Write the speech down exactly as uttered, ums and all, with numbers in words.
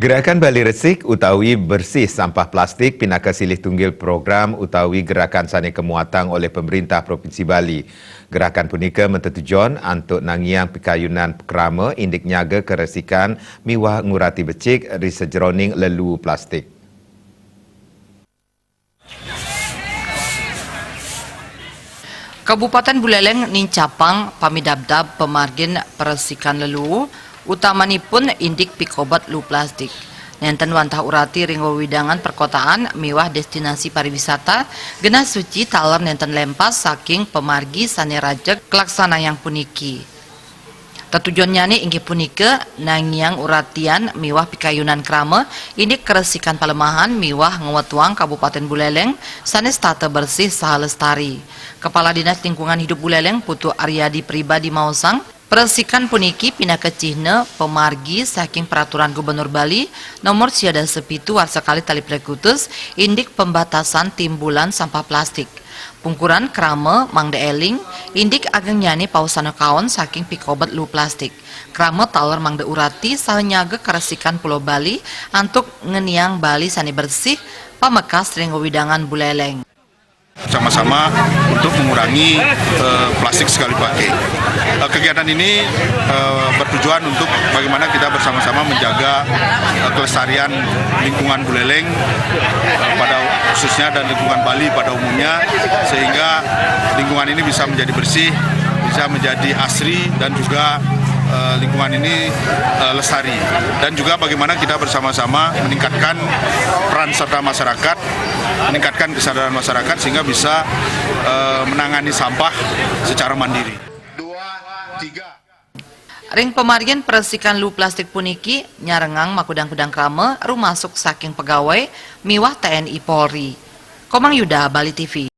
Gerakan Bali Resik utawi Bersih Sampah Plastik pinaka silih tunggil program utawi gerakan sane kamuatang oleh Pemerintah Provinsi Bali. Gerakan punika matetujon antuk nangiang pikayunan krama indik nyaga karesikan miwah ngurati becik ri sajeroning leluu plastik. Kabupaten Buleleng nincapang pamidabdab pamargin paresikan leluu, utamanipun indik pikobet luu plastik. Nenten wantah urati ring wewidangan perkotaan miwah destinasi pariwisata, genah suci taler nenten lempas saking pamargi sane rajeg kalaksanayang puniki. Tetujonnyane inggih punika nangiang uratian miwah pikayunan krama indik karesikan palemahan miwah ngwetuang Kabupaten Buleleng sane setata bersih saha lestari. Kepala Dinas Lingkungan Hidup Buleleng Putu Aryadi Pribadi maosang, paresikan puniki pinaka cihna pamargi saking Peraturan Gubernur Bali Nomor sia dasa pitu warsa kalih tali plekutus indik pembatasan timbulan sampah plastik. Pungkuran krama mangda eling, indik agengnyane pausana kaon saking pikobet luu plastik. Krama taler mangda urati saha nyaga karesikan Pulau Bali antuk ngeniang Bali sane bersih, pamekas ring wewidangan Buleleng. Sama-sama untuk mengurangi eh, plastik sekali pakai. Eh, kegiatan ini eh, bertujuan untuk bagaimana kita bersama-sama menjaga eh, kelestarian lingkungan Buleleng eh, pada khususnya dan lingkungan Bali pada umumnya, sehingga lingkungan ini bisa menjadi bersih, bisa menjadi asri, dan juga eh, lingkungan ini eh, lestari. Dan juga bagaimana kita bersama-sama meningkatkan peran serta masyarakat, meningkatkan kesadaran masyarakat sehingga bisa eh, menangani sampah secara mandiri. Dua, tiga. Ring pamargin paresikan luu plastik puniki nyarengang makudang-kudang krama rumasuk saking pegawai miwah T N I Polri. Komang Yuda, Bali T V.